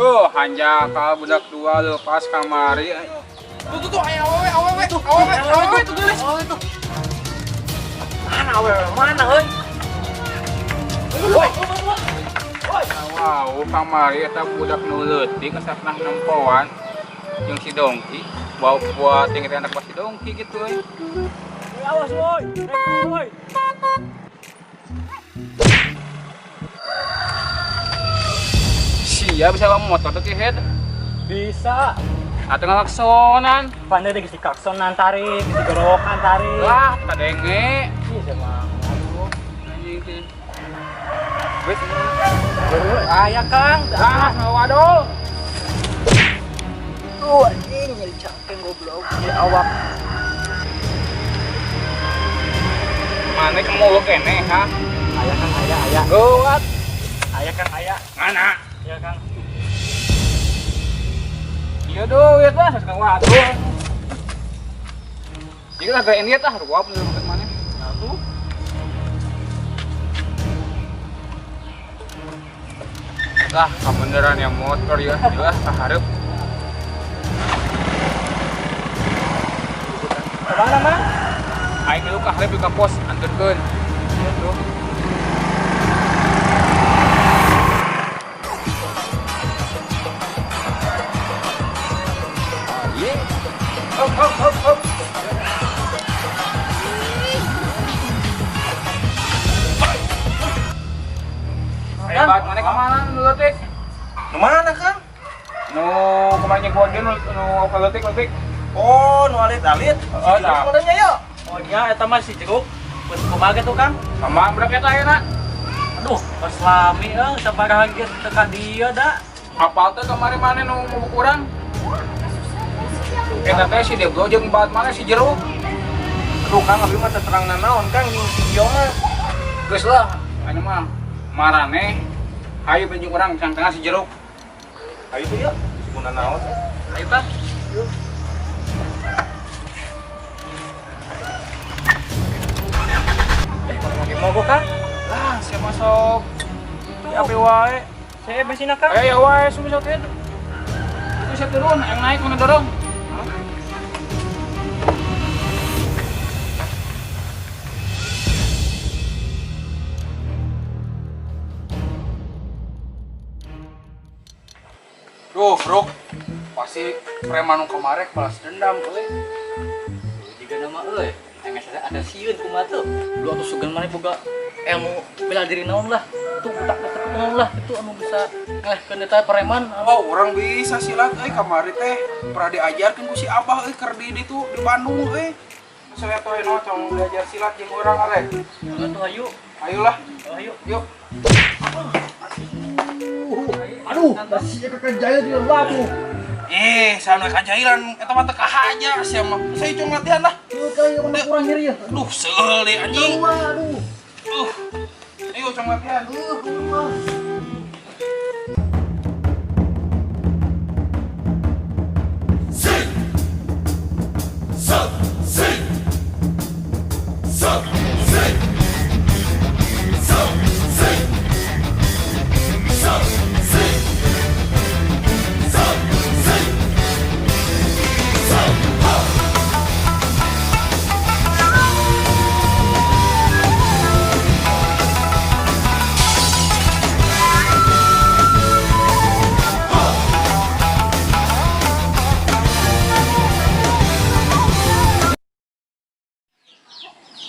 Duh, hanjakal budak dua lepas kamari. Tuh tuh tuh aya awewe awewe awewe awewe tuh geulis. Oh itu. Mana awewe mana euy? Woi. Wow, kamari eta budak nu leutik asa pernah nempoan jeung si Dongki. Bawa buat tinggi anak si Dongki gitu euy. Awas woi. Woi. Sia bisa bawa motor tuh head. Bisa. Atau ngelaksonan. Pandai deh geus dikaksonan tarik, geus digorowokan tarik. Lah, kadenge. Ih, sama. Aduh. Anjing sih. Wait. Aya Kang. Ah, waduh. Tuh anjing nyeri cangkeng goblok di awak. Mana kamu kene, ha? Aya Kang, aya aya. Geuat. Aya Kang, aya. Mana? Ya Kang. Iya duit lah, sekarang waduh. Jadi lah gak ini ah, ruap nih makan mana? Nah tuh. Lah, kebeneran ya motor ya, jelas kaharep. Kemana, Mang? Aing dulu kaharep di pos, anterkeun. Tuh. Hop, hop, hop, hop. Hebat, mana kemana nu leutik? Nu mana Kang? Nu kemarin gua nu nu leutik leutik. Oh, nu alit-alit. Oh, nah. Motornya yuk. Oh nya eta mah si jeruk. Geus kumaha tuh Kang? Sama berapa eta ayeuna? Aduh, pas lami euy sabaraha ge teu ka dieu da. Apal teh kamari mana nu mau kurang? Eta teh si Deblo jeung bat mana si jeruk. Aduh Kang, abi mah teu terang nanaon Kang jeung si Gio mah. Geus lah, anu mah marane hayu penjung urang cangtengah si jeruk. Ayo tuh yuk, si guna naon. Ayo tah. Make mogok Kang. Lah, sia masuk. Di api wae. Saya bensin Kang. Eh ya wae sudah teh. Itu saya turun, yang naik mana dorong. Duh, bro. Pasti preman nu kemarin balas dendam euy. Jika nama euy, enggeus ada sieun kumaha tuh. Lu atuh sugan maneh boga ilmu bela diri naon lah. Tuh utak-utak naon lah itu anu bisa ngelehkeun eta preman. Oh, orang bisa silat euy kamari teh pernah diajarkeun ku si Abah euy keur di ditu di Bandung euy. Saya teh no cong belajar silat jeung urang arek. Atuh hayu. Ayolah, Oh, hayu. yuk. Aduh, masih kakak jahil di labu. Eh, sana kajailan eta mah teu kahaja sia mah. Saya cong latihan lah. Tuh kali mana kurang nyeri ya. Aduh, seul deh anjing. Aduh, Aduh. Ayo cong latihan. aduh.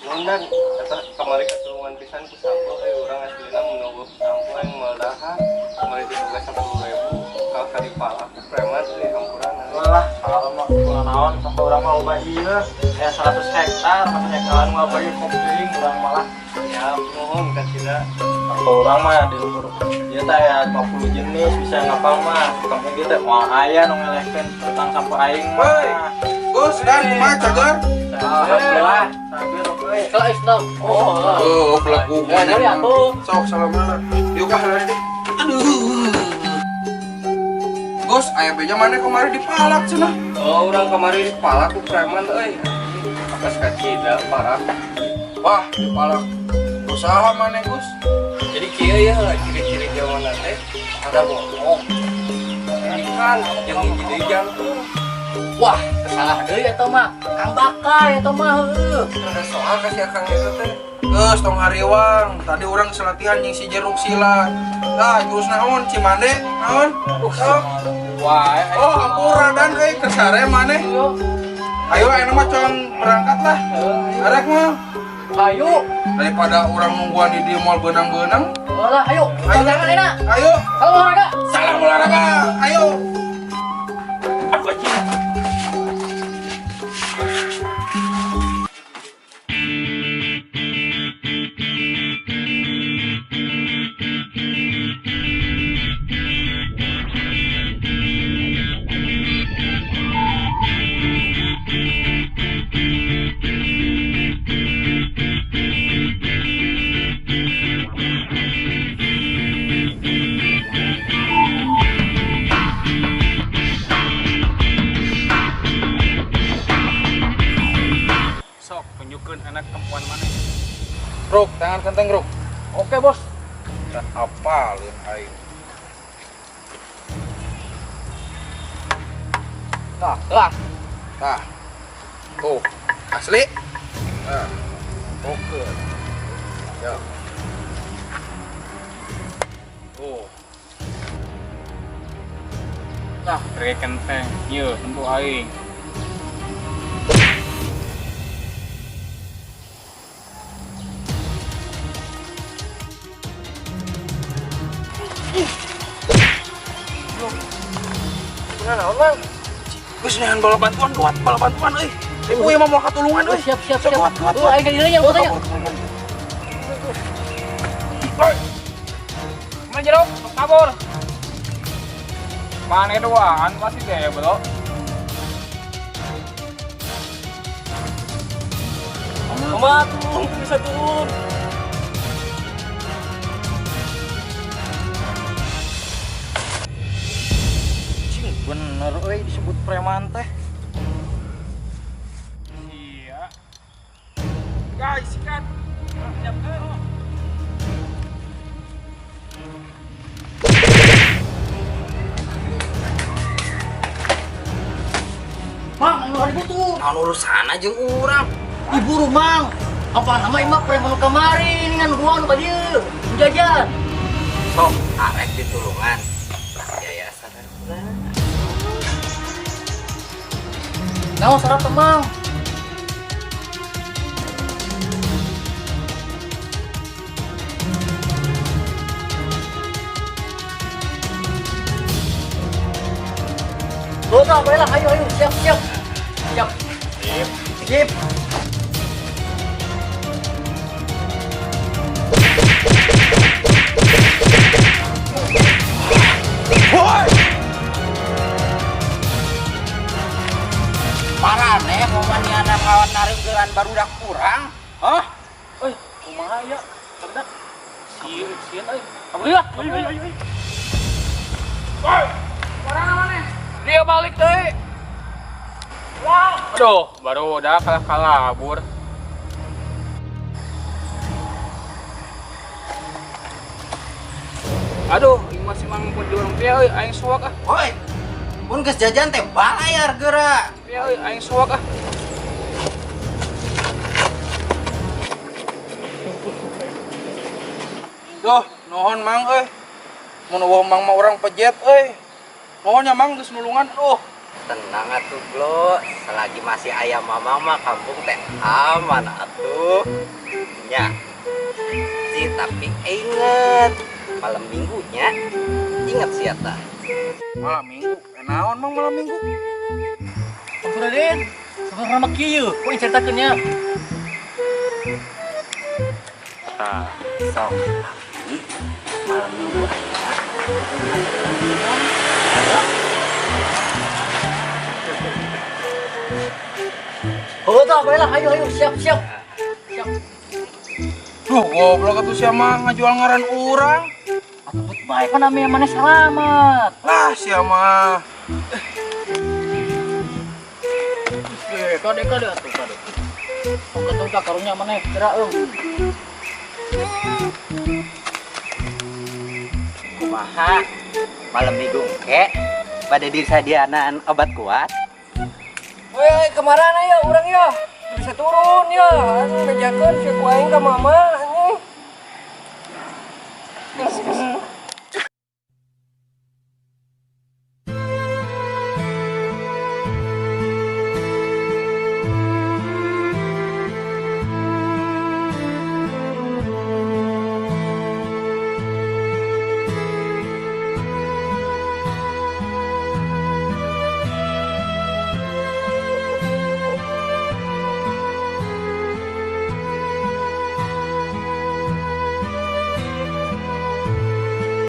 Nundan, eta kamari katulungan pisan ku sampo euy urang aslina mun sampo yang moal dahar. Kamari diboga 10.000 kalah ka dipalak ku preman euy hampuran. Walah, kalau mah kurang naon sampai urang mah loba ieu. Aya 100 hektar, masa hektaran mah bagi kopi urang malah. Ya, nuhun ka cida. Kalau urang mah di luhur ieu teh aya 50 jenis bisa ngapal mah. Di kampung kita moal aya nu ngelehkeun tentang sampah aing mah. Woi. Gus, dan kumaha cager? Alhamdulillah. Sabir euy. Kalau Islam. Oh. Oh, pelaku. Ya, jadi atuh. Sok salamana. Yuk ah lari deh. Aduh. Gus, aya beja mana kemarin dipalak cenah. Oh, urang kamari dipalak ku preman euy. Akas ka cida parah. Wah, dipalak. Usaha mana Gus? Jadi kieu ya lah ciri-ciri zaman teh ada bohong. Ambekan jeung hiji deui jantung. Wah, salah deui eta mah. Kang Bakay eta mah heueuh. Ada soal ka si Akang itu teh. Geus tong hariwang, tadi urang latihan jeung si jeruk silat. Tah, jurus naon Cimande? Naon? Sok. Wah, Oh, hampura dan euy kesare maneh. Ayo ayeuna mah cong berangkat lah. Arek mah Ayo. daripada urang nungguan di dieu moal beunang-beunang. Lah, ayo. Ayo. Jangan enak. Ayo, Salam olahraga. salam olahraga. Ayo. Sok tunjukkeun anak perempuan mana. Ruk, tangan kenteng, Ruk. Oke, Bos. Dan apalin aing. Nah, lah. Tah. Tuh, asli. Nah. Oke. Ya. Tuh. Nah, rek kenteng. Ieu nempo aing. Geus neangan bala bantuan kuat, bala bantuan euy. Ibu ieu mah moal katulungan euy. Siap, siap, Sok, siap. Kuat, kuat, Oh, kuat. aing ka dieu nya, bos nya. Mana jeruk? Sok kabur. Mana duaan pasti deh, bro. Mama tuh bisa turun. Cing, bener euy disebut preman teh. Iya. Guys, sikat. Siap. Mang, anu hari butuh. Naon urusanna jeung urang? Diburu, Mang. Apa nama imah preman kemarin ngan gua anu ka dieu. Jajan. Sok arek ditulungan. Yayasan urang. Naon syarat teh, Mang? Tuh, baiklah, ayo, ayo, siap, siap. Siap. Sip. Sip. Woi. Parane pemaniana kawan naringgelan barudak kurang. Hah? Eh, kumaha ya? Barudak. Sieun, sieun euy. Kabur lah. Ayo, ayo, ayo. Dia balik deui. Aduh, baru udah kalah kalabur. Aduh, ini masih mangpun di warung teh euy, aing soak ah. Woi. Mun geus jajan teh balayar geura. Teh euy, aing soak ah. Duh, nuhun Mang euy. Mun eueuh Mang mah urang pejet euy. Nuhun ya Mang geus nulungan. Duh. Tenang atuh, Bro. Selagi masih ayam mama mah kampung teh aman atuh. Nya. Si tapi inget malam minggunya inget sih eta. Malam Minggu. Eh, naon Mang malam Minggu? Ampun Raden, sebenarnya mah kieu, kok yang ceritakeun nya? Tah, sok tapi malam minggu Oh, tuh, baiklah, ayo, ayo, siap, siap. Siap. Duh, goblok atuh sia mah ngajual ngaran urang. Atuh bet bae kan namanya mana selamat. Lah sia mah. Eh, kade kade atuh kade. Tong tong karunya maneh gerak euy. kumaha malam minggu engke Pada disadianan obat kuat. Woi, kemana ya urang ya? Bisa turun ya. Anjing bejakeun si ku aing ka mama anjing.